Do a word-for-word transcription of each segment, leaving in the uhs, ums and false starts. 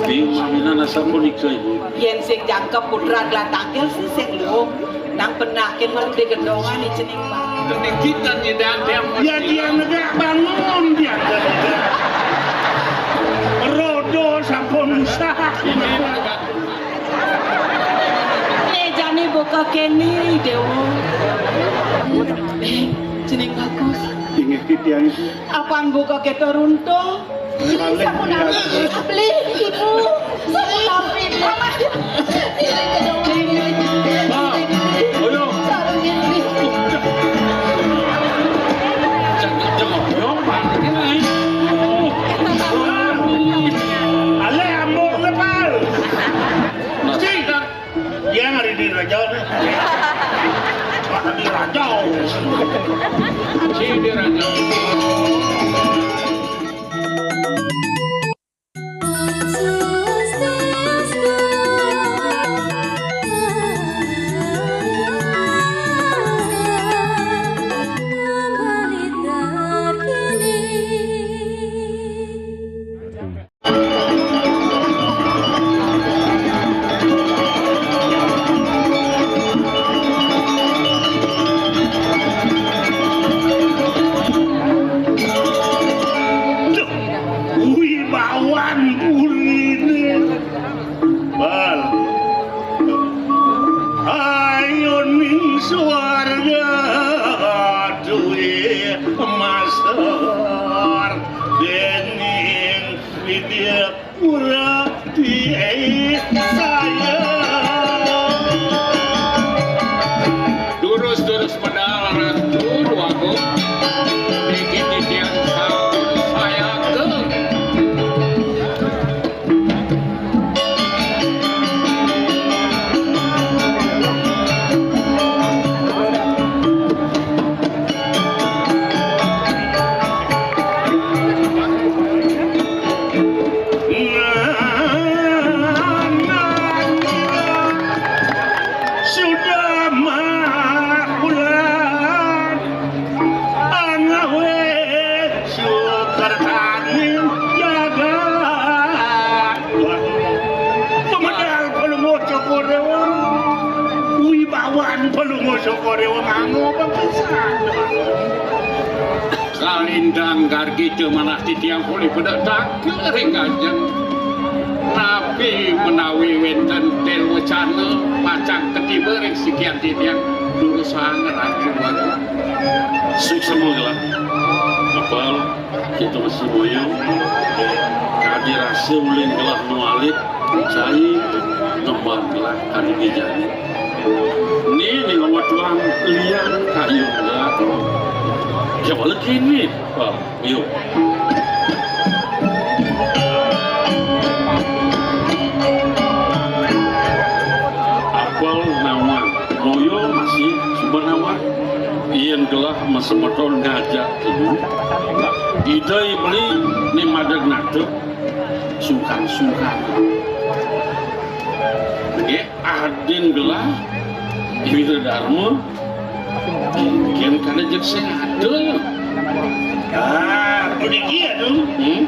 Mawinan asapunika, Ibu. Yén sing jangkep putra gelah tangkil sih sing luung. Nang penakin malah digendongan di cening, Pak. Kening kita nyidang tiang. Ya, dia negak bangun, dia negak. Rodo sampun usah. Né jani buka kéné, Déwa. Eh, cening bagus. Inggih titiang. Apan buka kéto runtuh. Beli, Ibu. Sapunapi, Pak. Nah, ayo. Jangan, jangan, ayo, Pak. Ini, ayo. Ale, ambung, Pak. Nah, Cing. Dia ngari di raja nih. Wah, di raja. Si di raja. Wibawan purine. Bal. Ayoning swarga duwe masar dening Widya Pura diai saya. Durus-durus medal Ratu Dwagung. Niki titiang sampun sayaken. Sudah makulan anawe sukertaning jagat. Pemedal Palungguh Cokor Dewa. Wibawan Palungguh Cokor Dewa nganggo pepisan. Kalintang gargi teu manah titiang polih pada tangkil ring Kanjeng. Napi menawi wénten ten wacana pacang katiba ring sikian titiang durusang Ratu Dwagung. Suksma gelah. Apal kita masih boyo. Kadi rasa ulin gelah nu alit, cai ngemban gelah kadi dijani. Ni, ni ngawatuan lian kayu gelah. Coba lagi ni. Wah, yuk. Apal nawang. Moyo masih suba nawang. Yén gelah masemeton ngajak telu. Ida beli ni madeg ngadeg sungkan-sungkan. Nggih, adin gelah Wiradarma. Yén kana jeg sing ada. Ah, puniki ya, Dung. Hmm?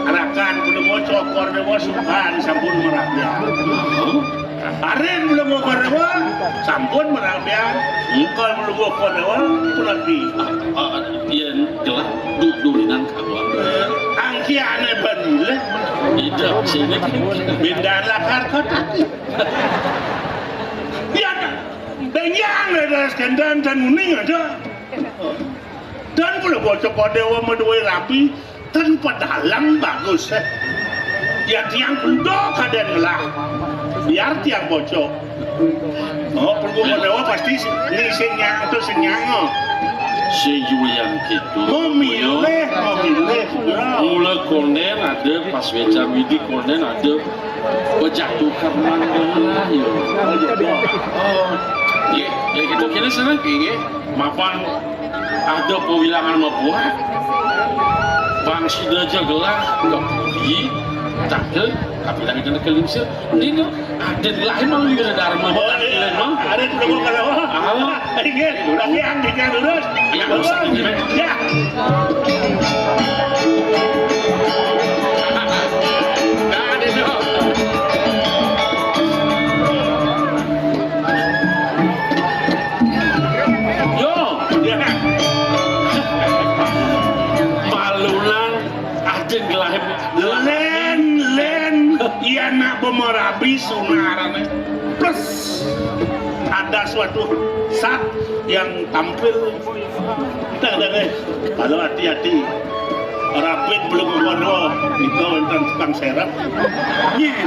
Rakan Palungguh Cokor Dewa sungkan sampun merabian. Heeh. Arin Palungguh Cokor Dewa sampun merabian. Hmm? Kal Palungguh Cokor Dewa punapi. Ah, ah, yén gelah du-, durinan kawan. Angkiane banile. Ida sini. Bendaan lakar kota. Ya, benjang ada skendan dan uning ada. Dan Palungguh Cokor Dewa madué rabi, ten padalem bagus, eh. Ya tiang kuda kadén ngelah. Biar tiang bocok. Oh, Palungguh Cokor Dewa pasti si-, ni sing nyang, itu sing nyang, oh. Sing Julian gitu. Memilih, memilih. Mula kondén ada pas wécan Widi kondén ada bejatuh karman gelah, ya. Oh, iya, ya gitu, kini sana, kini. Mapan ada pewilangan mabuat. Bang sida ja gelah, enggak budi, tangke, kapilang itu ke lingsir. Ini ada lain malu juga Dharma, oh, iya. Ada juga kalau. Ah. Inggih, tapi yang dinya lurus. Ya, lurus, ya. Ya. Lahir. Lén, lén, iya nak bomarabi sunarane. Plus ada suatu zat yang tampil. Kita ada, eh, kalau hati-hati. Rapid belum ngono, itu wonten tukang serep. Nyen,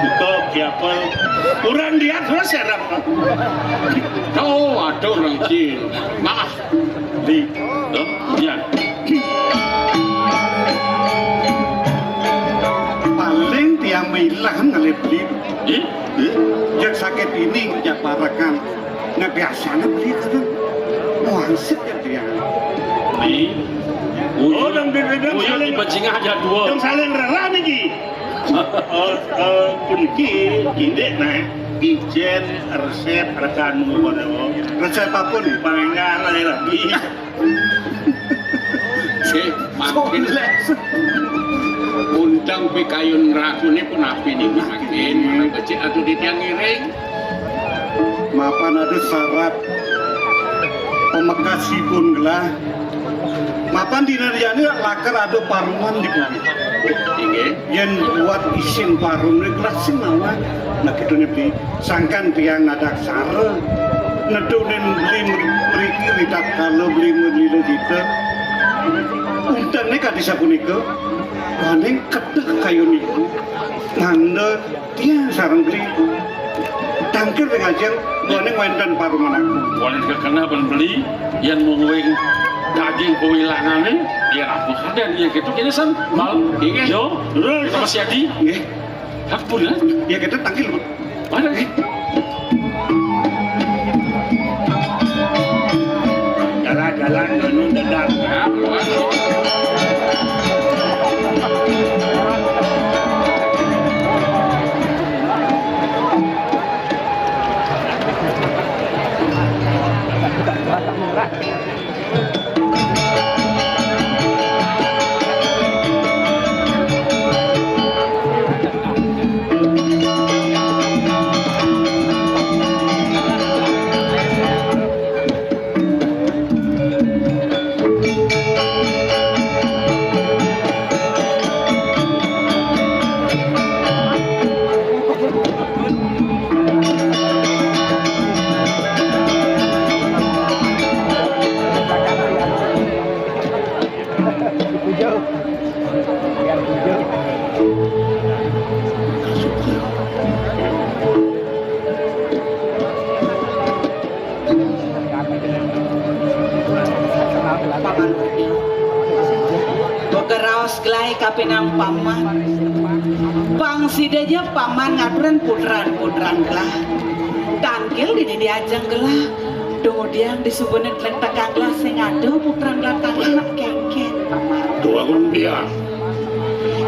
itu kiapa? Kurang dia terus serep. Oh, aduh, orang Cina. Maaf. Di, oh, iya. Paling tiang milah ngalih beli. Eh? Eh? Yang sakit ini, ya, parakan. Nah, biasanya beli kan wangsit ya dia. Di. Oh, yang di, di, oh, iya, saling, di bajingan aja dua. Yang saling rela niki. Oh, eh, puniki, indik, nah. Ijen resep rekan ngono. Resep apa nih? Pangan ae rabi. Nggih, mangkin. Undang pikayun ragune pun api niku mangkin. Becik atuh titiang ngiring. Mapan ada syarat pemekasipun gelah. Mapan dina liyane lakar ada paruman di bumi. Inggih. Yen buat isin parum niku lah sing mawon. Nah, gitu nih, Bi. Sangkan tiang nadak sare. Nedunin beli mriki ritatkala beli melila kita. Untene kadi sapunika. Waning kedeh kayu niku. Tanda tiang sareng beli. Tangkir ring ajeng, waning wenten paruman aku. Waning kekena ben beli, yen mung wing daging kewilangane, yen aku kaden, yen gitu kene san, mal. Inggih. Yo, terus. Kita masih adi. Nggih. Hak pun, ya? Ya, kita tangkil, Bu. Mana, eh? Jalan-jalan, anu, dadak. Paman. Boga raos gelai kapinang paman. Pang sida ja paman ngaturan putran-putran gelah. Tangkil dini diajeng gelah. Dumudiang disubunin lek tekang gelah sing ada putran gelah tangkil nak kengken, paman. Tuh aku biar.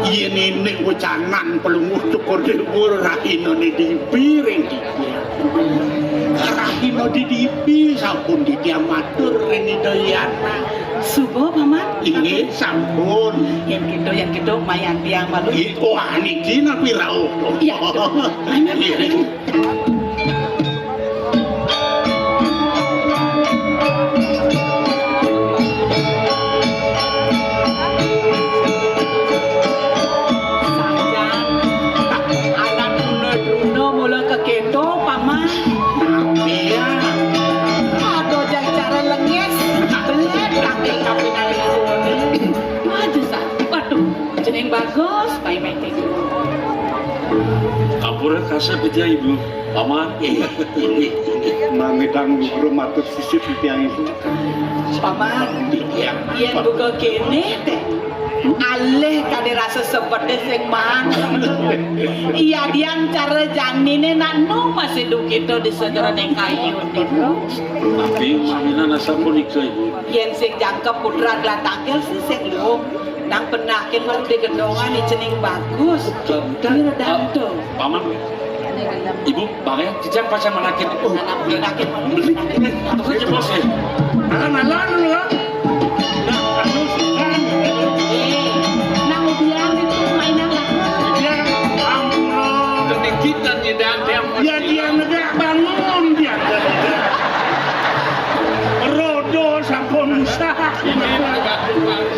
Yen ini wecanan pelungguh cukur dewur rahinane dipiring. Rahina didipi sampun titiang matur ring Ida Hyang. Suba, Paman? Inggih, sampun. Yen gitu, yen gitu, mayan tiang malu. Ih, wah, niki napi rauh? Iya. Ayo, ayo, ayo. Sajan, anak truna-truna mula keketo, Paman. Iya. Aduh, jang cara lengis. Belet, kaki kapinalipun. Aduh, sa-, waduh, jeneng bagus, pai-pai. Ampura kasep, Ibu. Paman. Inggih, inggih, inggih. Mangidang luhur matur sisip titiang ibu. Paman, titiang. Yen buka kene teh. Alih kade rasa sepede sing maan. Iya, dian cara janine nak nu masih dukito di segerane kayu niku. Tapi mamina nasa punika, Ibu. Yen sing jangkep putra gelah tangkil sih sing luwung. Nang penakin malah di gendongan ni cening bagus. Betul. Kira danto. Paman. Ibu, bangnya, cicak pacar manakin. Oh, anak penakin malah di penakin. Apa saja, Bos, ya? Alam-alam dulu, ya. Nah, anu, sekarang. Eh, nang udian itu mainan lah. Ya, ampun. Ketinggitan, ya, dan, ya, dia negak bangun, dia negak. Rodo sampun rusak.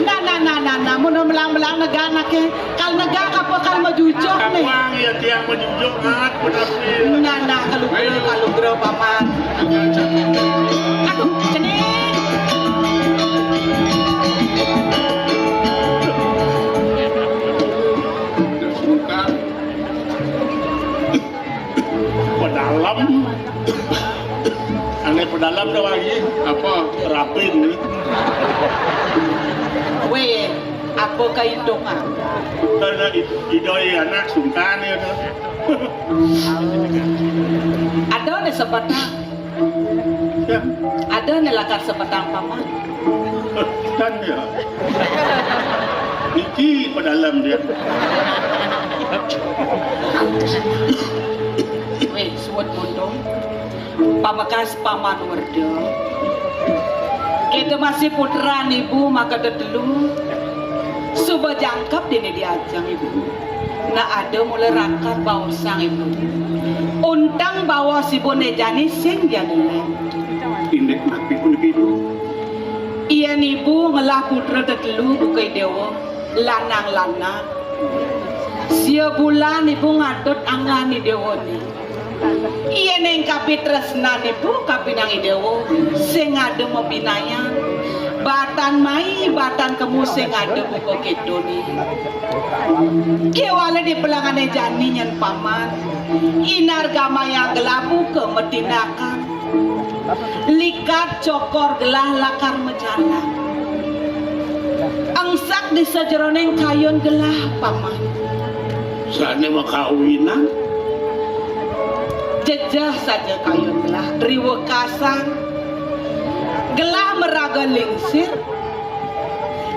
Nah, nah, nah, nah, nah, mun melang-melang negak anak Kal negak apa kal majujuk nih? Kampung ya tiang majujuk banget, bener sih. Nah, nah, kalugra, kalugra, Paman. Aduh, cening. Pedalem. Ané pedalem dah lagi. Apa? Rapin. Wéh, apa kaitungan? Karena i-, idoi anak sungkan ya tuh. Ada nih sepatang. Ya. Ada nih lakar sepatang, Paman. Dan ya. Niki pedalem dia. Wéh, suwet mundung. Pamekas Paman Werda. Kita masih putran ibu maka tetelu. Suba jangkep dini diajeng ibu. Nah, ada mula rakat baosang ibu. Untang baos ibu né jani sing jadulé. Indik napi puniki, ibu? Yén ibu ngelah putra tetelu buka déwa, lanang-lanang. Sia bulan ibu ngadut anggan déwané. Yén ing kapitresnan ibu kapinang déwa sing ada mabinayan. Batan mai, batan kemu sing ada buka kétoné. Kéwala di pelangané jani nyén Paman. Inar gamayang gelah buka matindakan. Likat cokor gelah lakar majalan. Angsak di sajeroning kayun gelah, Paman. Sané makawinan. Jejeh saja kayun gelah, triwekasan. Gelah maraga lingsir.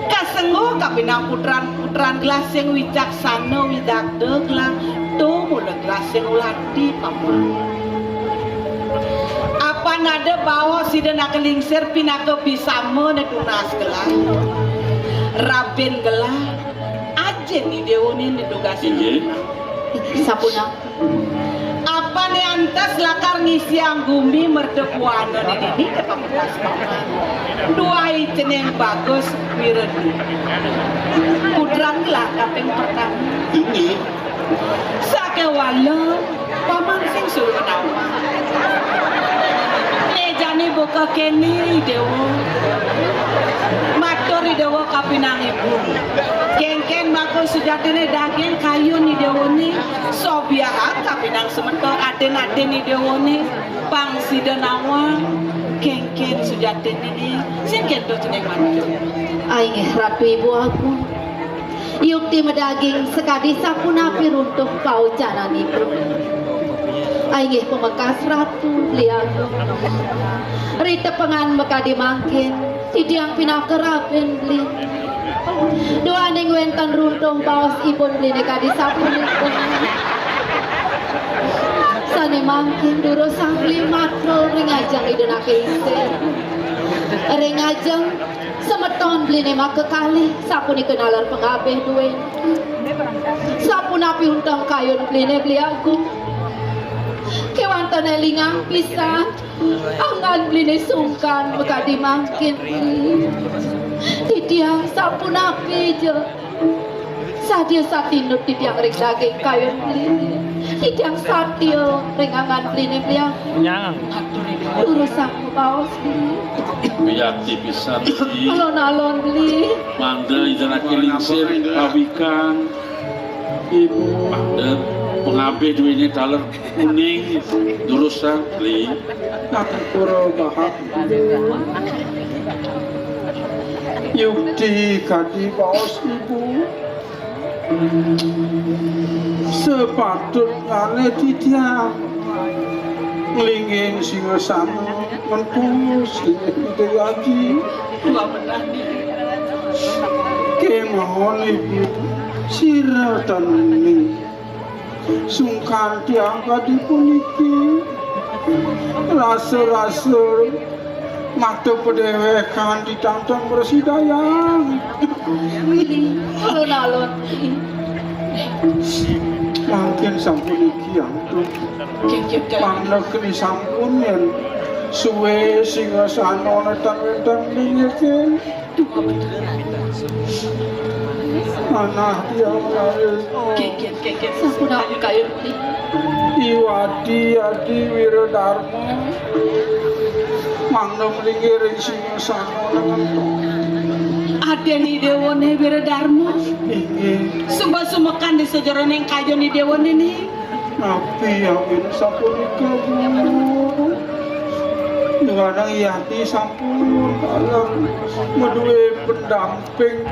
Kasengguh kapinang putran-putran gelah sing wicaksana widagda gelah, tumula gelah sing ulati, Paman. Apan ada baos Ida Naga Lingsir pinaka bisama né tunas gelah. Rabin gelah, ajin idéwané né dugas. Inggih. Sapunapa? Apané antes lakar ngisiang gumi merda buana né dini, dé pamekas Paman. Duahi cening bagus wiradu. Putran gelah kaping pertama. Inggih. Sakéwala Paman sing suruh nawang. Né jani buka kéné, Déwa. Matur, Déwa, kapinang ibu. Kénkén maka sujatiné daging kayun, Déwané. Sobiahang kapinang semeton, adin-adin Déwané, pang sida nawang, kénkén sujatiné sing kéto cening mantuk. Inggih, Ratu Ibu Agung. Yukti madaging sakadi sapunapi runtuh paucananipun. Inggih pamekas Ratu Beli Agung. Ritepengan makadi mangkin, titiang pinaka rabin Beli. Duaning wénten runtuh baos ipun Beliné kadi sapunika. Sané mangkin durusang Beli matur ring ajeng Ida Naga Lingsir. Ring ajeng semeton Beliné makakalih sapunika naler pangabih duwé. Sapunapi unteng kayun Beliné Beli Agung. Kéwanten élingang pisan. Anggan Beliné sungkan makadi mangkin. Titiang sapunapi ja. Sadia satinut titiang ring daging kayun Beli. Titiang satia ring anggan Beliné Beli. Nyang. Durusang baos Beli. Wiakti pisan, Beli. Alon-alon Beli. Mangda Ida Naga Lingsir pawikan. Ibu. Mangda pangabih duwéné taler. Uning durusang Beli. Ampura bahak. Yukti kadi baos ibu. Sepatutnyané titiang nglingin singasana ngentos Ida Aji. Kémaon ibu sira tan uning. Sungkan tiang kadi puniki. Rasa-rasa mata padéwékan ditantang mrasidayang. Alon-alon. Mangkin sampun iki, Angtun. Pangrekni sampun yén suwé singasana nénten wénten niki. Manah tiang lain. Kénkén, kénkén, sapunapi kayun? Iwadi adi Wiradarma. Mangda mlinggih ring singasana. Adén Idéwané Wiradarma. Inggih. Suba sumekan di sajeroning kayun Idéwané né. Napi amin sapunika, Bu? Duaning yati sampun taler madué pendamping.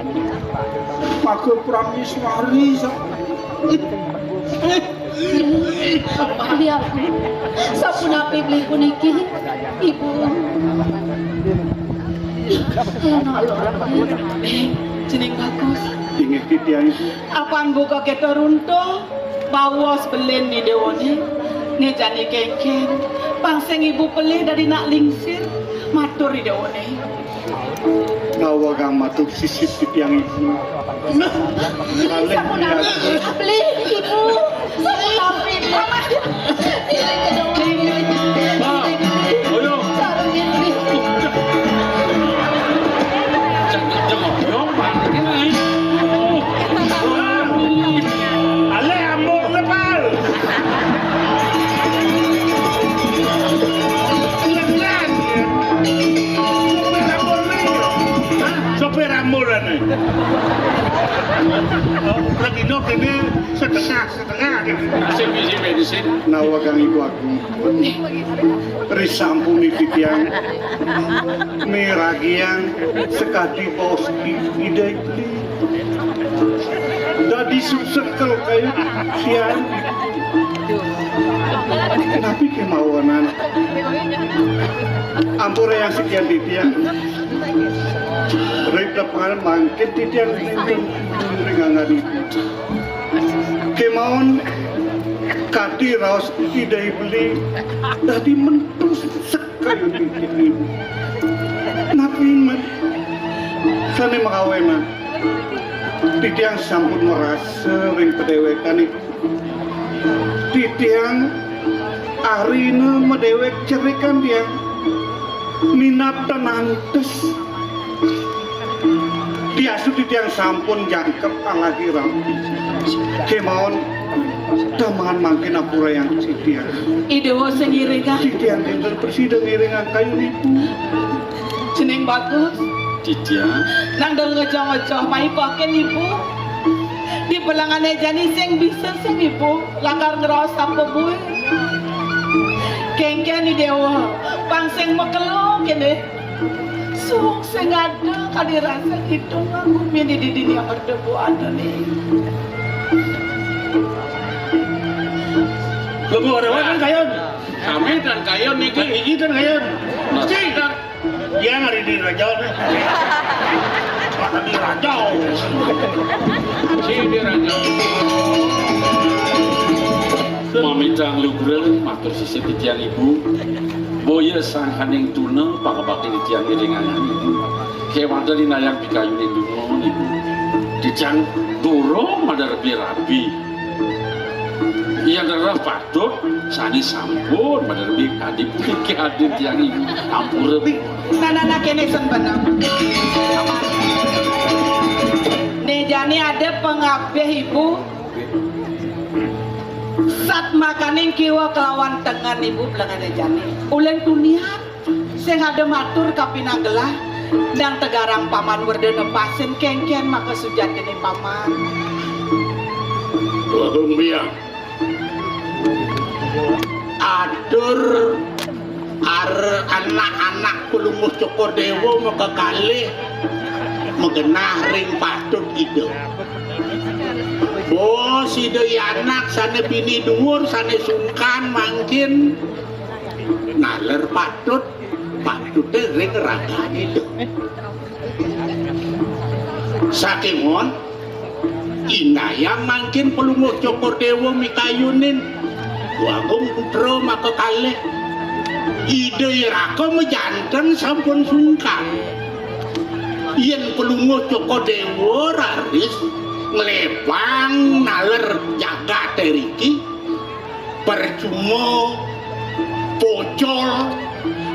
Maka prameswari sa- Beli aku. Sapunapi beli puniki, Ibu? Anak loro. Eh, cening bagus. Inggih titiang, Ibu. Apan buka kita runtuh, bawas belin Idéwané. Né jani kénkén. Pang sing Ibu pelih dadi nak lingsir, matur Idéwané. Ngawagang matur sisip titiang, Ibu. Kalih sapunapi, Ibu. Sapunapi, Ibu. Iring kedua. Bah, ayo. Sarengin, Ibu. Jangan, jangan, ayo, Pak. Ini, ayo. Alé amuk lepal. Sopir ambulan. Hah? Sopir ambulan. Oh, lagi dok ini setengah, setengah gitu. Sing bisi bensin. Nawa kang iku aku. Risampun iki titiang miragiang sekadi bos ide. Dadi susekel kaya sian. Napi kemawanan? Ampura yang sekian titiang. Ring tepangan mangkin titiang ring angan ibu. Kemawon kadi raos Ida Beli dadi mentus sekali titiang ibu. Napi men sane makawenan? Titiang sampun merasa ring padewekan ibu. Titiang arina madewek cerikan tiang. Minab tanantes. Diastu titiang sampun jangkep alagi rampi. Kemawon damangan mangkin ampura yang titiang. Ida sing ngiringang. Titiang dinten presida ngiringang kayun ibu. Jeneng bagus. Titiang. Nang dal ngejoh-ngejoh mai paken ibu. Di pelengane jani sing bisa sing ibu lakar ngraos apa buin. Kengken Idewa, pang sing makelo kene. Suung sing ada kadi rasa kidung nganggo mini di dini merdebu ada nih. Lebu ada kan kayon. Kami dan kayon niki. Iki dan kayon. Nah, Yang hari di raja nih. Pak tadi raja. Sini raja. Mamitang lugra matur sisip titiang ibu. Boya sangkaning tuna pangabakti titiang iringan ibu. Kewanten inayang pikayuning dungon ibu. Titiang durung madar rabi-rabi. Yang darah patut sani sampun madar rabi kadi puniki adin tiang ibu. Ampura. Nana kene sen benang. Ne jani ada pengabeh ibu. Sat makaning kiwa kelawan tengen ibu belengane jani. Ulen tunian sing ada matur kapinanggelah nang tegarang paman werdana pasin kengken maka sujatine paman. Agung biang. Atur ar anak-anak pelungguh Cokor Dewa makakalih magenah ring patut ida. Bos ida anak sane bini duur sane sungkan mangkin naler patut, patute ring raga ida. Saking mon Indayang mangkin pelungguh Cokor Dewa mikayunin Agung Putra maka kalih. Ida iraka majanten sampun sungkan. Yen pelungguh Cokor Dewa raris nglebang naler jagat riki, percuma pocol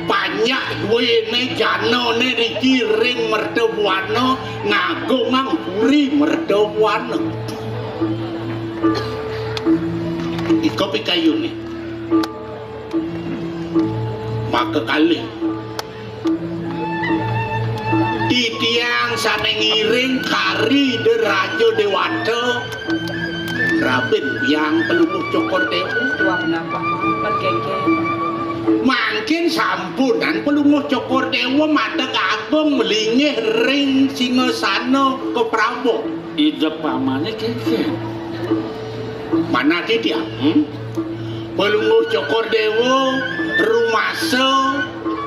Panjak duwéné janané niki ring Mertabuana ngagongang puri Mertabuana. Ika pikayuné. Maka kalih. Titiang sané ngiring kari Ida Raja Déwata, rabin biang Palungguh Cokor Déwa. Tuah napa? Mangkin sampunang Palungguh Cokor Déwa madeg agung malinggih ring singasana kaprabon. Ida pamané kénkén. Manah titiang. Hmm? Palungguh Cokor Déwa rumasa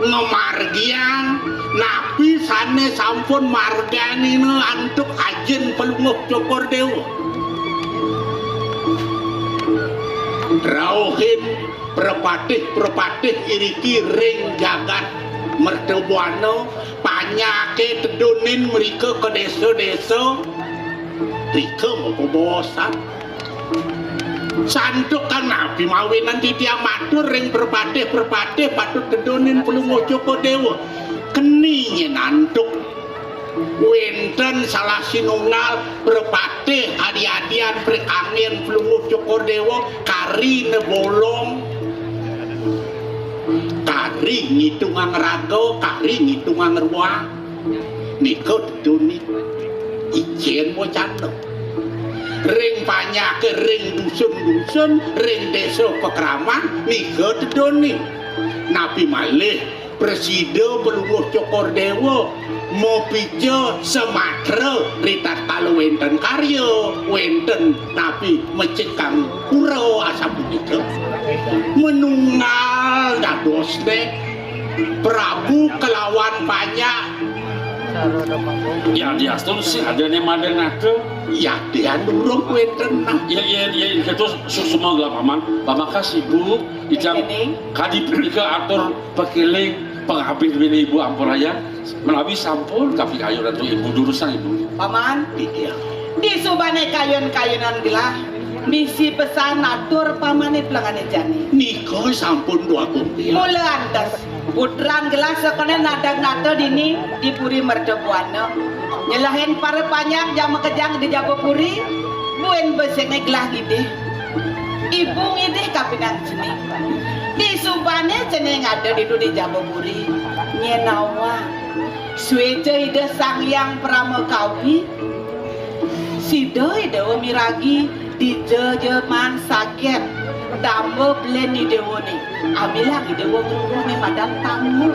ngamargiang napi sané sampun marganina antuk ajin Palungguh Cokor Déwa. Rauhin prapatih-prapatih iriki ring jagat Mertabuana, panjaké tedunin mrika ka désa-désa, rika mapabaosan. Santukan napi mawinan titiang matur ring prapatih-prapatih patut tedunin Palungguh Cokor Déwa. Keni nyén antuk wénten salah sinunggal prapatih adi-adian prikangin Palungguh Cokor Déwa kari nebolong, kari ngitungang raga, kari ngitungang ruang. Nika tedunin. Icén wacana. Ring panjaké ring dusun-dusun, ring désa pakraman, nika tedunin. Napi malih prasida Palungguh Cokor Déwa mapica samatra ritatkala wénten karya, wénten napi mecikang pura asapunika. Manunggal dadosné Prabu kalawan panjak. Ya, diastun sih adané madeg nata. Ya, dia durung wénten nah. Ya, ya, ya, itu suksma gelah Paman. Pamakas Ibu, ijang Kéné. Kadi punika atur pakéling pangabih duwéné Ibu ampurayang. Menawi sampun kapikayun antuk Ibu, durusang Ibu. Paman, iya. Disubané kayun-kayunan gelah, misi pesan atur pamané pelengané jani. Nika sampun dua kumpil. Mula antes, putran gelah sakoné nadeg nata dini di Puri Mertabuana. Nyelehin para panjak jang makejang di jaba puri, buin besengé gelah ngidih. Ibu ngidih kapining cening. Disubané cening ada ditu di jaba puri. Nyén awak. Suéca Ida Sang Hyang Parama Kawi, sida Ida Déwa miragi dija ja maan saget tamba belin Ida Déwané. Amilang Ida Déwa ngruruhné madan tamba.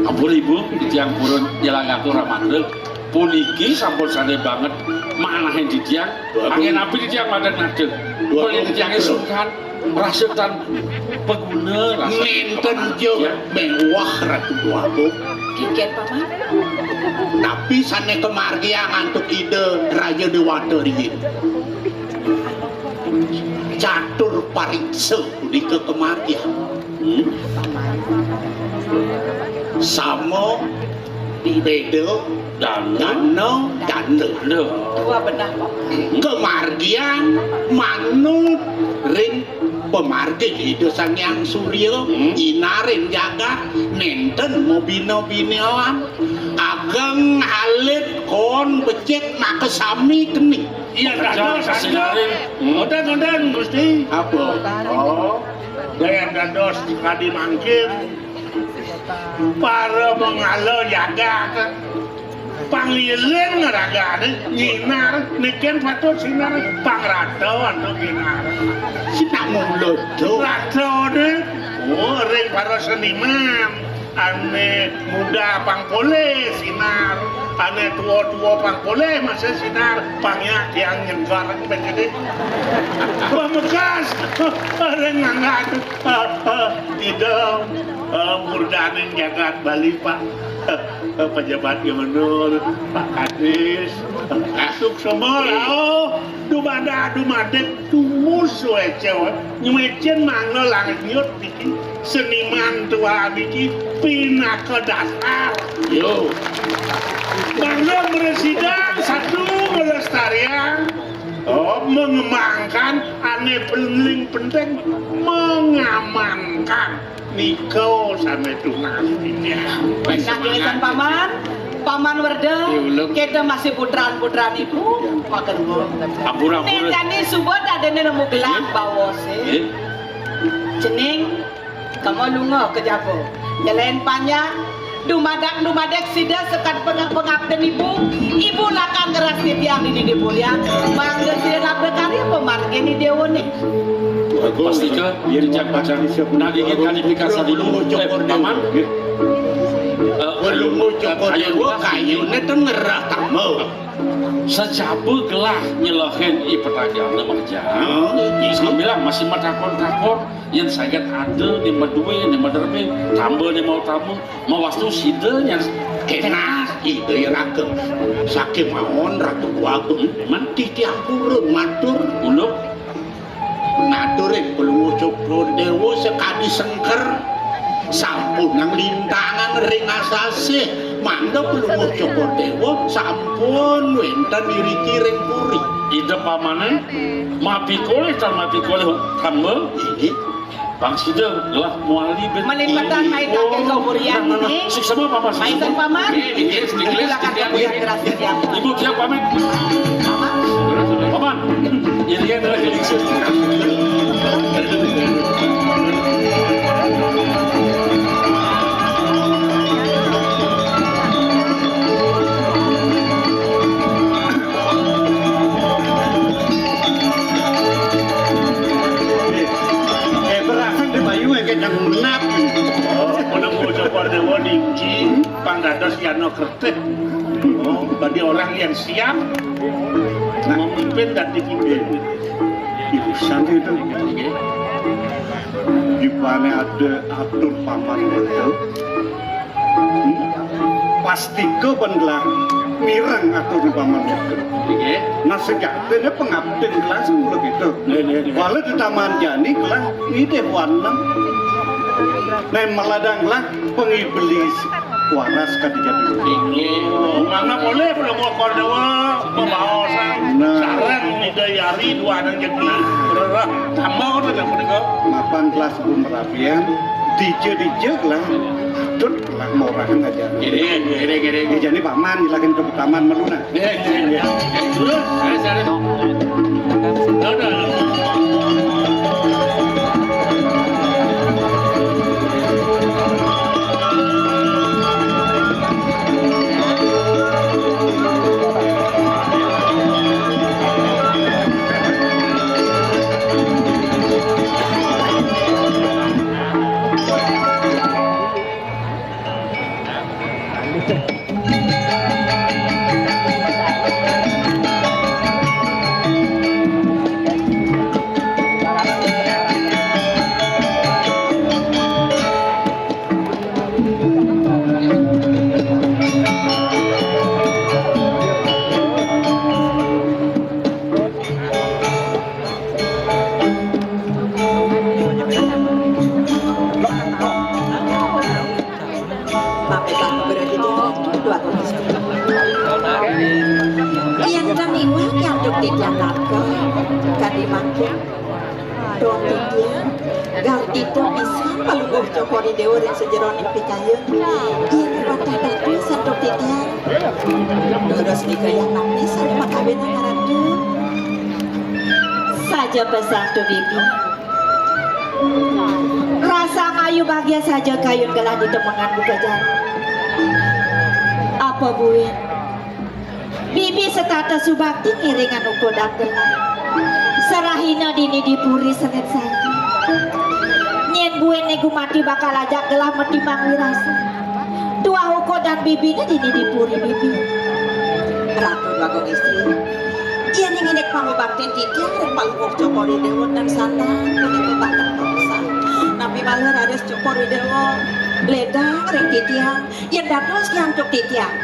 Ampun Ibu, titiang purun nyelang atur amarga puniki sampun sané banget manahin titiang. Aduh. Anggén napi titiang madeg nata? Aduh. Mula titiangé sungkan. Rasa tan paguna, rasa. Nénten ja ya. Méwah Ratu Déwa Agung. Kénkén, Paman. Napi sané kamargiang antuk Ida Raja Déwata riin. Catur pariksa punika kamargiang. Hmm? Sama Béda dana, dana, dana. Tuah benah, Pak. Kamargiang manut ring pamargi Ida Sang Hyang Surya, hmm, nyinarin jagat, nénten mabina-binaan. Ageng alit kon becik makasami keni. Iya, dados, dados. Hmm. Ngoten, ngoten, Gusti. Apa? Oh, daya dados kadi mangkin. Para mangala jagat. Pangliling ragané nyinar, niki patut sinar pangrata antuk nyinar. Sinar mula to. Ratané, oh, ring para seniman. Ané muda pang polih sinar, ané tua-tua pang polih masih sinar, pang nyak tiang nyengkar begini. Pamekas, ring ngangkat. Ida, eh, murdaning jagat Bali, Pak. Pejabat gubernur, Pak Kadis, suksma rauh, dumadak dumadik, tumus wécé, nyuécén mangga langit nyut niki, seniman tua niki, pinaka dasar. Yo. Mangga mresidang satu melestarian. Oh, mengembangkan, ane paling penting mengamankan. Nika sane tunas. Nah, semangat. Paman, Paman Werda, kita masih putran-putran ibu, makan gua. Ampura, ampura. Nek jani suba dadene nemu gelang bawose. Nggih. Cening, kamu lunga ke jaba. Nyelain panjang, dumadak-dumadak sida sekad pengak-pengak dan ibu. Ibu lakang keras titiang di didi purian. Mangga sida nabda karya pemargin di dewa ni. Pastika, yen jejak pacang nagingin kalifikasi dulu. Eh, Paman. Eh, Pelungguh Cokor ayo, Dewa Lukas. Kayune ten ngerah tama. Sejaba gelah nyelehin i petagane Majang. Hmm. Sambilang masih matakon-takon, yen saget ada ni madue, ni maderbe, tamba ni mau tama, mawastu sida nyan. Enak, ida ya raga. Saking mawon Ratu Agung, men titiang purun matur. Uluk. Matur ing Pelungguh Cokor Dewa sekadi sengker. Sampun nang lintangan ring asasih. Mangda Pelungguh Cokor Dewa sampun wenten iriki ring puri. Ida pamane, mapikolih tan mapikolih tamba. Inggih. Pang sida gelah muali ben. Malimpatan mai kakek kauburian ini. Suksema, Paman. Maisan, Paman. Nggih, nggih, nggih. Silakan kauburian kerasa siap. Ibu siap pamit. Paman. Paman. Irian adalah kelingsun. Eh, berasal di Bayu, eh, kayak nang menap. Oh, menunggu Cokor Dewa niki, pang dados Yano Kertih. Oh, bagi orang yang siap memimpin dan dipimpin. Ibu santai itu. Nggih. Dipane ada atur paman itu. Hmm? Pastika ben gelah mireng atur paman itu. Nggih. Nah, sejatine pengabden gelah sing mula gitu. Nggih, nggih, nggih. Walau di taman jani gelah ngidih warna. Nah, maladang gelah pengiblis waras kadi jati. Inggih. Mangga boleh Pelungguh Cokor Dewa membawa sang. Nah. Sareng Ida Yari dua anak jeki. Rerah tambah kok tidak menika. Mapan kelas pun merapian, dija-dija lah. Tut lah mau rakan aja. Kiri, kiri, kiri. Dijani paman, lagi ke taman meluna. Nggih, nggih, nggih. Terus, terus, terus. Udah. Sampai tak berhenti dua kali. Yang kami wak yang duk tidak nakal, kadi makin. Dong titiang, gartita pisan Palungguh Cokor I Dewa ring sajeroning pikayun. Ih, patah dados antuk titiang. Terus nika yang napi sane makawinan ngaratu. Saja pesan tu bibi. Rasa ayu bahagia saja kayun gelah ditemengan buka jalan. Apa buin? Bibi setata subakti ngiringan uku dan gelah. Serahina dini di puri senet saja. Nyen buin ne gumati bakal ajak gelah metimang wirasa. Tuah uku dan bibine dini di puri bibi. Ratu Bagong Istri. Iya ning inek pangubaktin titiang ring Palungguh Cokor I Dewa dan sandang punika bakal perusak. Napi malih raris Cokor I Dewa ledang ring titiang. Yen dados nyantuk titiang,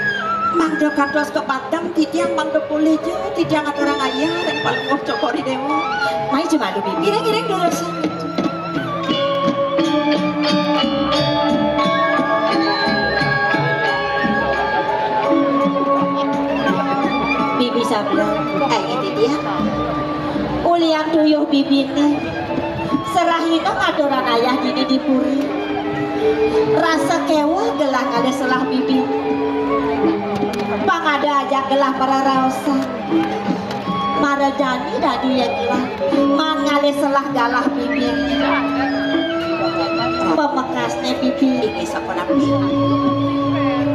mangda kantos kapadem titiang, mangda polih ja titiang aturang ayah ring Palungguh Cokor I Dewa. Mai jemalu bibi ring iring durus. Bibi sabda, ai titiang. Tuyuh bibiné. Serahina ngaturan ayah dini di puri. Rasa kéweh gelah ngalih selah bibi. Pang ada ajak gelah mararaosan. Mara jani dadi ya gelah. Maan ngalih selah galah bibi. Pamekasné bibi. Inggih sapunapi?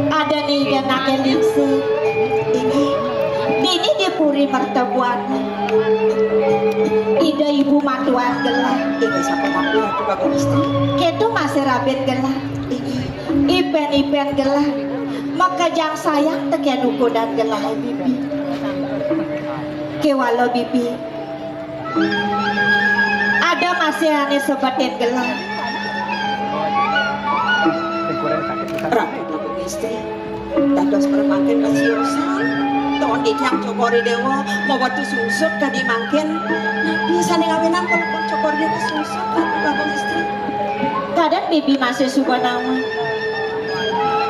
Ada né Ida Naké Lingsir. Inggih. Dini di puri mertabuan. Ida ibu matuan gelah. Inggih sapunapi Ratu Bagong Istri? Kéto masih rabin gelah. Inggih. Ipén-ipén gelah. Makejang sayang tekén ukudan gelah bibi. Kéwala bibi. Ada masih ané sebetin gelah. Ratu Bagong Istri. Dados mangkin kasiosan. Ton titiang Cokor I Déwa mawetu sungsut kadi mangkin. Napi sané ngawinang pun Cokor I Déwa sungsut, Ratu Bagong Istri? Kadén bibi masih suba nawang.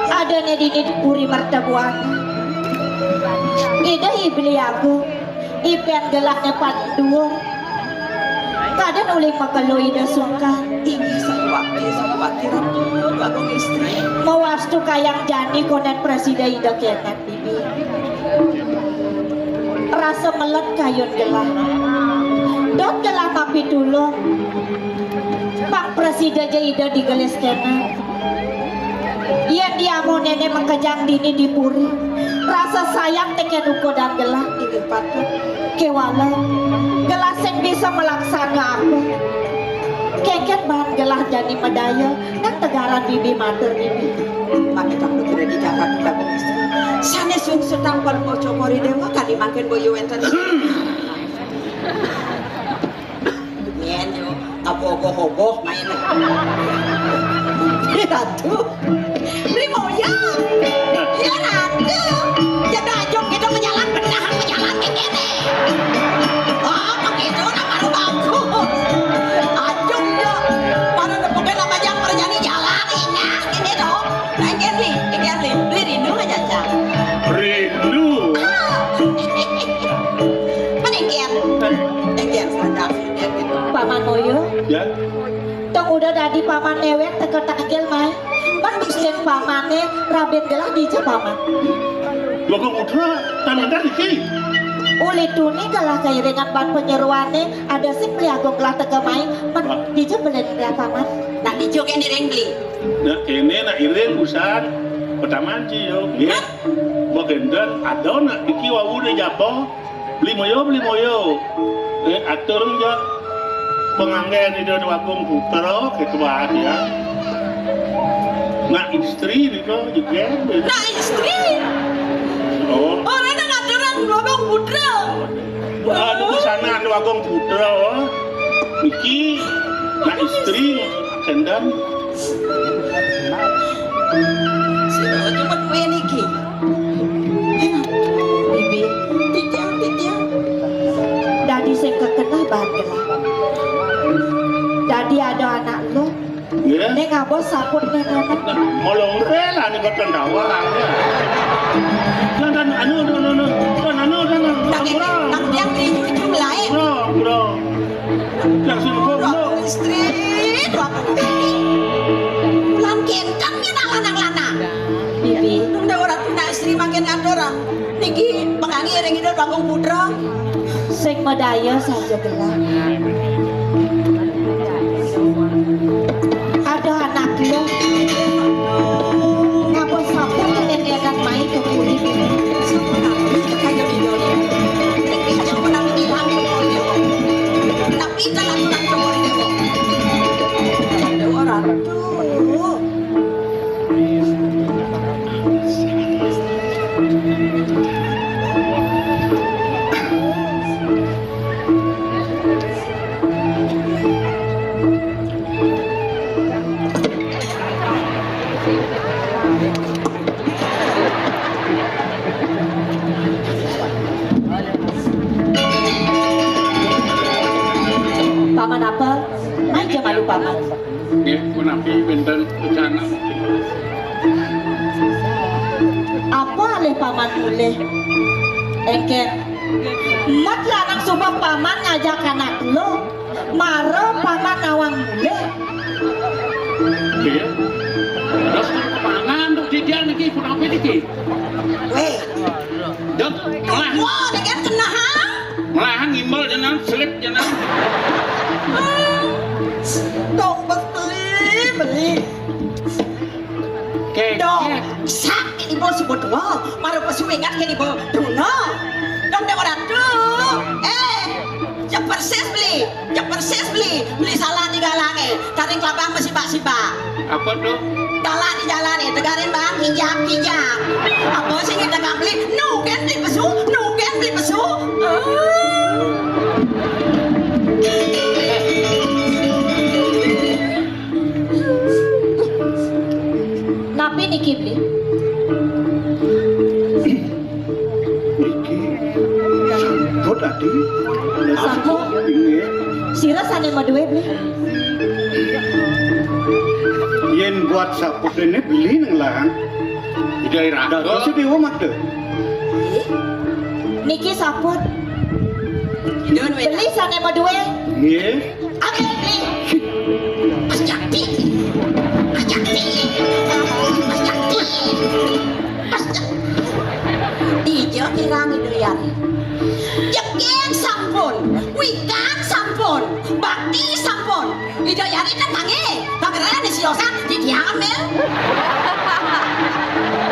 Adané dini di puri mertabuan. Ida I Beli Agung. Ipén gelahné paling duur. Kadén uling makelo Ida sungkan. Inggih, sapunapi, sapunapi Ratu Bagong Istri? Mawastu kayang jani kondén prasida Ida kéné, bibi. Rasa melet kayun gelah. Dot gelah mapitulung. Pang prasida ja Ida digelis kéné. Yén diamuh néné makejang dini di puri, rasa sayang tekén ukudan gelah. Inggih patut. Kéwala, gelah sing bisa malaksana apa? Kénkén baan gelah jani madaya, nang tegaran bibi matur bibi. Mangkin tak pikir di jagat kita, Bu Istri. Sané sungsut tampal Cokor I Déwa, kadi mangkin boya wénten. Nyén yo, apa ogoh-ogoh main. Ratu. Beli moyang. Ya Ratu. Ya dah, ajung gitu menjalan, benar menjalan kayak gini. Oh, begitu nama lu bagus. Ajung yo. Mana nepukin nama jang perjani jalan ini. Ini dong. Nah, ini nih, ini nih. Beli rindu aja, Cang. Rindu. Ah. Mana ini? Ini, sadar. Paman Moyo. Ya. Tong udah dadi paman néwék teka tagel mai. Pan bising pamané rabin gelah dija paman. Bagong Putra, tan éndah niki. Uli tuni gelah kairingan baan panyeroané, ada sing Beli Agung gelah teka mai, men dija belen gelah paman. Nah, dija kén iring Beli. Nah, kéné nak iring usan. Pertama ci yo. Nggih. Hah? Magénten ada nak niki wau dé japa. Beli moyo, beli moyo. Eh, atur ja. Penganggén Ida Bagong Putra, gitu banget ya. Nak istri nika juga. Nak istri? Oh. Orang nak aturan Bagong Putra. Aduh, sana Bagong Putra. Niki, nak istri, kendang. Sira cuma duwe niki. Bibi, titiang, titiang. Dadi sing kekenah banget lah. Dadi ada anak lu. Nggih. Ning abos saput ning anak. Molong rela ning koten dawar. Dan, dan anu, anu, anu, anu, dan anu, dan anu. Nang ini, nang tiang di ujung lain. Bro, bro. Langsung goblok. Istri, dua puluh kali. Pulang kentang kita lanang-lanang. Bibi. Tunda ora tuna istri makin ngatur, ah. Niki pengangi ring Ida Bagong Putra. Sing madaya saja gelah. Ada anak lu. Ngapa sabar tuh endekan main ke kulit ini? Kaya gitu. Tapi jangan pernah hilang. Tapi jangan pernah keluar. Ada orang tuh. Paman apa? Mai ja malu, Paman. Nggih, punapi wénten rencana? Apa alih Paman mulih? Engkén Mat lanang suba paman ngajak anak lu. Mara paman nawang mulih. Iya. Terus kepangan tuh jajan iki, kenapa iki? Weh, dok, melah. Wah, dengan kenahang. Melah ngimbal jenang, selip jenang. Hmm. Dong, beli, beli. Kek, dong, kek. Sak ini bos sebut dua, mara pesu ingat kini bos duna. Dong, dong, ratu. Eh, cepat ses beli. Cek persis beli, beli salah di galange, taring kelabang masibak-sibak. Apa tuh? Talak di jalane, tegarin bang, kijang-kijang. Apa sing kita beli? Nugen beli pesu, nugen beli pesu. Ah. Napi niki beli? Niki samput, Adi. Samput? Inggih. Sira sane maduwe, Bli? Yen buat samput ini beli nang larang. Ida ira. Dados dewa makde. Niki samput. Beli sane maduwe. Nggih. Amin, Bli. Pas Jati. Pas Jati. Pas Jati. Pas Jati. Dija kirang Ida Yari. Jegeg sampun, wikan sampun, bakti sampun. Ida Yari kan tangi, pangeran isi osan di diambil.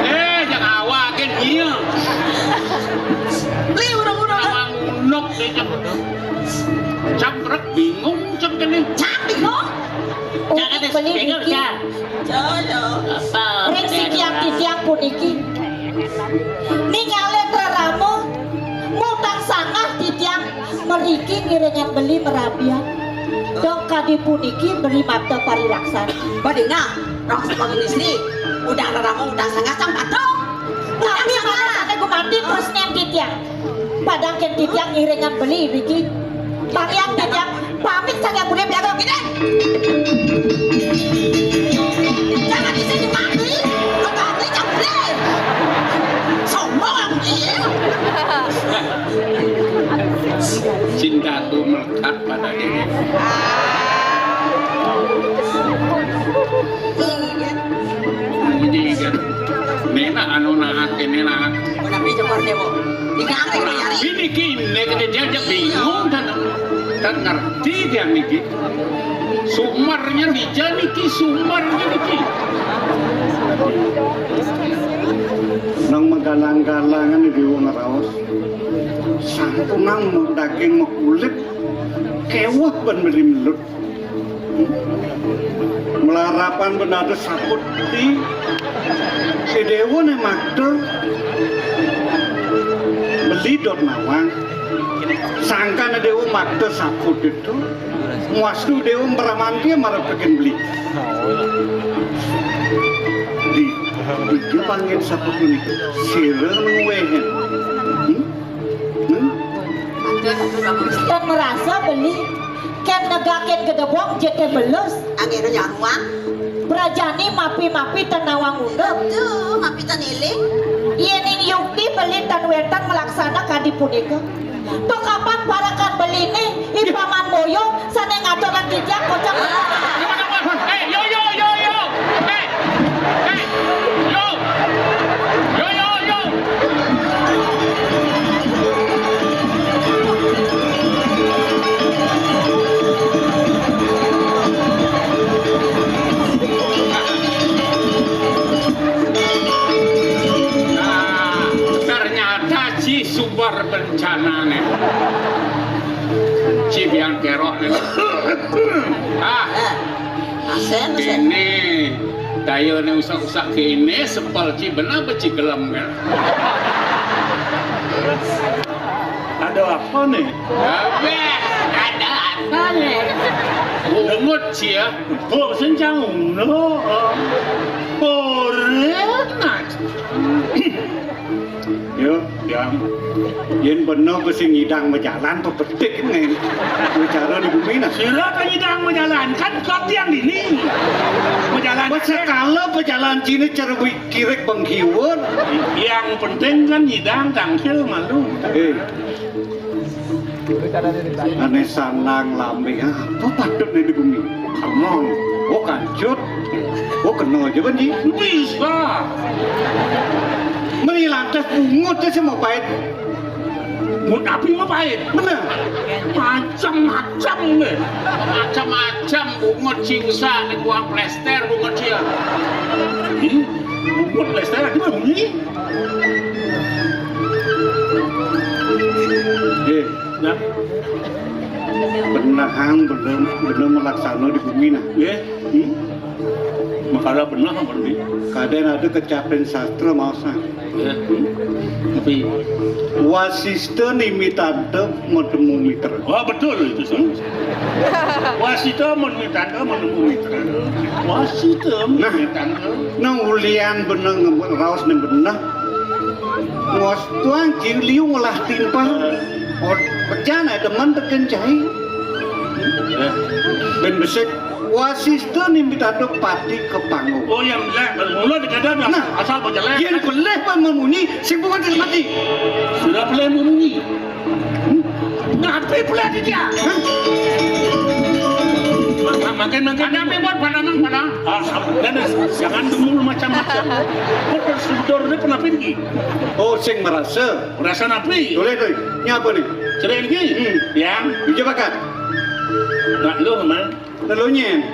Eh, jangan awak kan iya. Beli urung-urung. Awak ngunuk deh, cak. Cak rek bingung, cak kene. Cak bingung. Cak ada beli speaker, niki. Cak. Jaya. Apa? Ring sikian titiang puniki. Ningalin rerama, mutang sangah titiang mriki ngiringan beli merabian. Dong kadi puniki beli mata parilaksana. Badinah, rong sebagai istri, udang rerama, udang sangah, sang padong. Tapi mana sane gumanti terus nen titiang. Padang ken titiang ngiringan beli niki. Pamian titiang, pamit sange budi piaga gini. Jangan di sini mati, kembali jambret. Sombong iya. Cinta tuh melekat pada diri. Iya. Ini kan. Nena anu naat, ini naat. Tapi jemur dewa. Ini apa yang nyari? Ini kini kita dia aja bingung dan dan ngerti dia niki. Sumarnya dija niki, sumarnya niki. Nang magalang-galangan di wong raos. Sampunang daging mekulit kewah ben beli melut. Melarapan benada saput ti si dewa ne makta beli dot nawang. Sangkan dewa makta saput itu muastu dewa meramanti marep bikin beli. Di, di pangin saput ini sira nang wehen. Hmm? Hmm? Tan merasa beli, ken negakin gedebong jete belus. Angin nyaruang. Berajani mapi-mapi tan nawang unduk. Tuh, mapi tan iling. Yening yukti beli tan wetan melaksana kadi punika. Tuh kapan parakan beline, ipaman moyo, sane ngaturang titiang kocak. Eh, yo, yo, yo, yo. Eh, eh, yo. Yo, yo, yo. Nah, ternyata ci sumber bencanane. Ci biang kerok ne. Ah, asen, asen. Ini dayane usak-usak kene, sepel ci bener apa ci gelem kan? Ada apa nih? Apa? Ada apa nih? Dengut ci ya. Kok sencang ngono? Oren aja. Yo, yang yen bener ke sing ngidang majalan to petik nih. Bicara di bumi nah. Sira kan ngidang majalan, kan kok yang dini. Majalan. Wes sekala pejalan cine cara wi-, kirik bengkiwur. Yang penting kan ngidang tangkil malu. Eh, Ané sandang lambé, apa patut né di bumi? Kemon. Oh, kancut. Oh, kena aja, Ban, Ji. Bisa. Meni lantas bungut sih mau pahit. Bungut api mau pahit. Bener. Macam-macam deh. Macam-macam bungut singsa nih, buang plester bungut dia. Ini bungut plester ada bunyi. Eh, nah. Benahang belum belum melaksana di bumi nah. Ya. Hmm? Makala benah apa ni? Kadén ada kecapen sastra maos nah. Ya. Hmm? Tapi Wasista nimitanta matemu mitra. Wah, betul itu, Sir. Wasita nimitanta matemu mitra. Wasita Nah. nimitanta. Nang ulian beneng raos nang benah. Ngos tuang ciu liu ngolah timpang. Or, pejan ada man teken cai. Ya. Ben besik. Wasista nimitanta pati ke panggung. Oh, yang jelek. Mula dikada Nah. asal bejelek. Yang pelih pan memunyi, si bukan tidak mati. Sudah pelih memunyi. Ngapain pelih di dia? Hah? Ma-, ma-, makin, makin. Ada apa buat pada mang, pada? Ah, dan jangan dulu macam-macam. Kok tersedor dia pernah pergi? Oh, sing merasa. Merasa napi? Boleh tuh. Ini apa nih? Cerai lagi? Hmm. Yang? Hijau bakar. Nak lu, Mang. Lelonyen.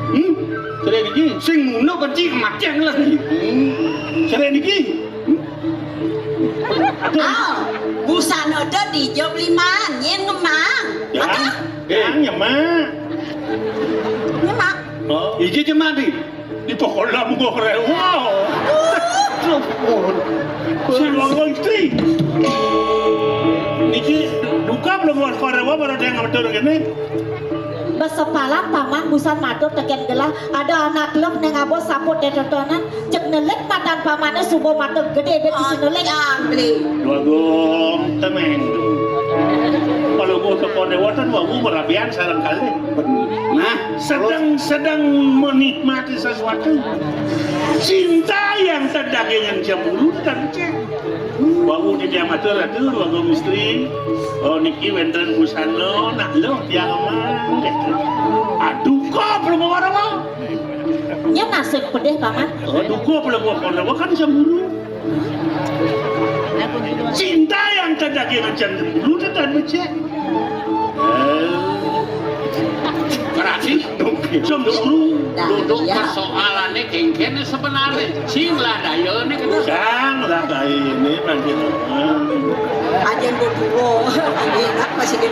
Hmm? Cerai lagi? Sing muno benci kematian lah. Hmm. Cerai lagi? Hmm? Aduh. Ah, busana ada di job limaan, yang ngemang. Yang? Ada? Yang nyemak. Nyemak. Oh. Iji jemak di. Di pokola mugo rewa. Aduh. Sing ngomong istri. Niki duka belum ngomong rewa baru dia ngatur gini. Besepalan paman busan matur teken gelah, ada anak lem neng abo saput detotonan, cek nelik matan pamané suba mata gedé dadi si nelik. Dua gong temeng. Kalau gua ke Konewotan, wah, gua merabian sarang kali. Nah, sedang sedang menikmati sesuatu. Cinta yang terdagingan cemburu dan cek. Wau di dia matur, aduh, wau misteri. Oh, niki wénten busana, nak lo tiang mang. Aduh, kok belum bawa rawa? Nya nasib pedih, Paman. Oh, duka pelabuh kono kan cemburu. Cinta yang terjadi macam dulu tetap becek. Berarti cemburu duduk persoalannya kengkene sebenarnya. Sing lah daya ni kena. Sang lah daya ni panjenengan. Aja berdua. Enak masih di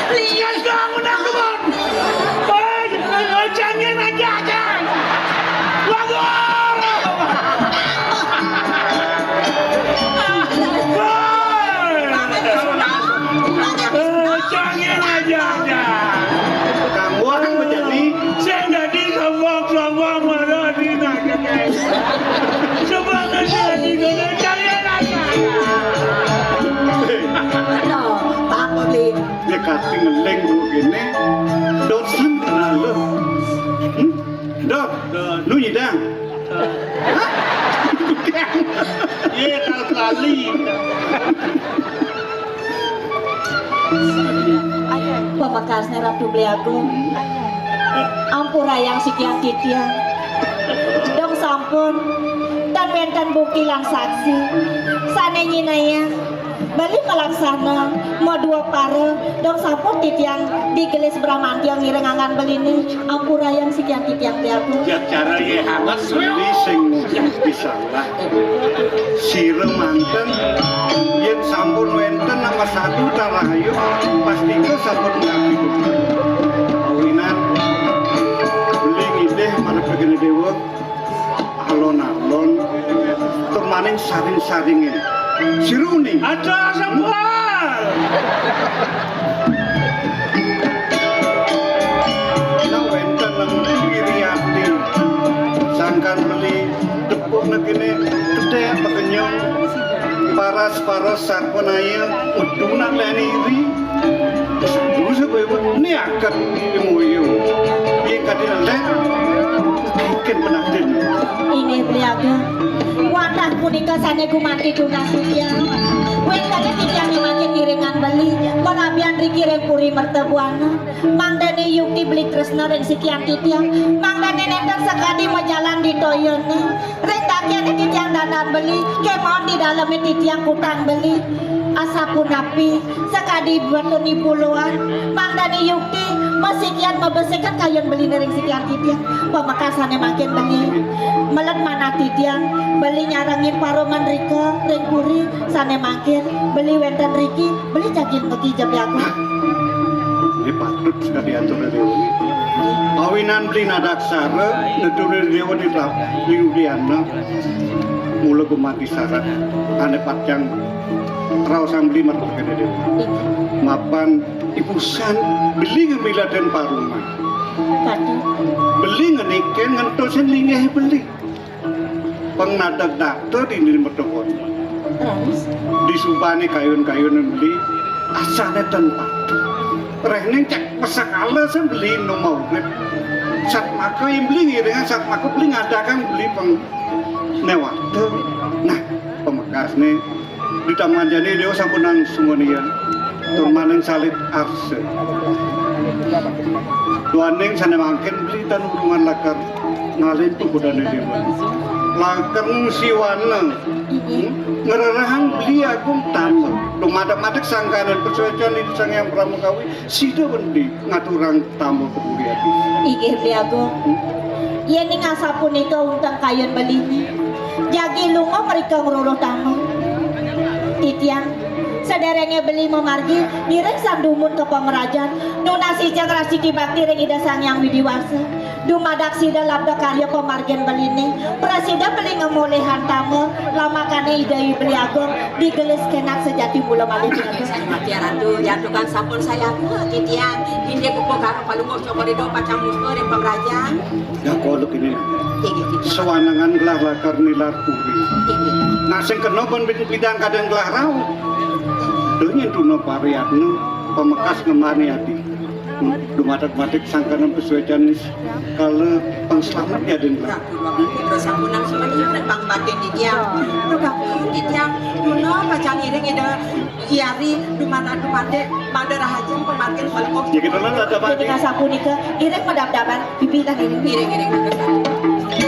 Lihat kamu nak kebun. Jangan aja, Jang. Bagus. Jangan aja, Jang. Kamu akan menjadi Sing dadi sombong-sombong malah dina kene. Coba kan dadi kene cari anak. Aduh, takut, Li. Ya kati ngeling dulu gini. Dosen kenal lu. Hmm? Dok, lu nyidang. Hah? Iya, kali. Pamekasné Ratu Beli Agung. Ampurayang sikian titiang. Dong sampun, tan wénten bukti lan saksi. Sané nyinayang, beli malaksana, madua para, dong sampun titiang digelis bramantiang ngiring angan beliné. Ampurayang sikian titiang Beli Agung. Ya cara yé hangat. Beli sing bisa. Lah, sira manten, yén sampun wénten nama satu tarahayu, pastika sampun ngabdi. Awinan, beli ngidih marep Gedé Déwa, alon-alon, tur maning saring-saringin. Sira uning. Ada sambal. Nang wénten nang Wiriati, sangkan beli tepuk negene gedhe pekenyong, paras-paras sarpanaya, metu nak leni iri. Terus kowe niaket emoyo. Yen kadine lek Mungkin penantin. Inggih, Beli Agung. Wantah punika sané gumanti tunas titiang. Wénten titiang ngiringang beli, marabian riki ring Puri Mertabuana. Mangdané yukti beli tresna ring sikian titiang. Mangdané nénten sakadi majalan di toyané. Ring dakiané titiang dandan beli, kémaon di dalemé titiang kutang beli. Asapunapi, sakadi batuné puluhan, mangdané yukti, masikian mabesikan kayun beliné ring sikian titiang. Pamekasané mangkin beli. Melet manah titiang, beli nyarengin paruman rika, ring puri, sané mangkin, beli wénten riki, beli jagi mekija Beli Agung. Ini patut sekali atur dewa ini. Awinan beli nadaksara, nedune dewa di ra-, di udiana. Mula gumanti sarat, ane pacang raosang beli marep kene dewa. Mapan ibusan beli ngemiladen paruman. Beli ngeniken ngentosin linggih beli. Pang nadagdagda dini Mertabuana. Raris. Disubane kayun-kayun beli, asane ten patut. Rehning cek pesakala sen beli no maurip. Satmaka yang beli ngiringan satmaka beli ngadakan beli pang newata. Nah, pamekasne Ditamanjani dewa sampun nang sumanian. Tur maning salit arsa. Duaning sane mangkin beli tan urungan lakar ngalih pupudane dewa. Lakar ngsiwana. Hmm? Ngrerehang beli agung tama. Dumadak-madak sangkanan persuecan di Sang Hyang Pramakawi. Sida wendi ngaturang tama keburi ati. Inggih, Beli Agung. Hmm? Yening asapunika unteng kayun beliné. Jagi lunga mrika ngruruh tama. Titiang, sederenge beli mamargi, ngiring sang dumun ka pamrajan, nunas ijeng rasiti bakti ring Ida Sang Hyang Widi Wasa. Dumadak sida labda karya pamargin beliné, prasida beli ngemolihang tama, lamakane Ida Hyang Beli Agung, digelis kenak sejati mula malih. Mati Ratu, jantukan sampun sayaga, titiang, indik pupuh karo palungguh Cokor Ida pacang musna ring pamrajan. Dah koluk ini. Inggih, titiang. Sawanengan gelah lakar nilar puri. Inggih. Nah, sing kena pun bidang kadang gelah rauh. Dunya tuna pariyatna, pamekas ngemani ati. Dumadak-madak sangkanan pesuecan nis kala pangslamet ya den. Ratu Dwagung Putra sampunang sumaniya ring pangbatin titiang. Duh kakung titiang, tuna pacang ngiring Ida Hyang Ri dumadak-dumadak mangda rahajeng pamargin palungguh. Ya, kita lah, tak dapat. Ketika sapunika, iring madabdaban, pipitan iring. Iring, iring, iring.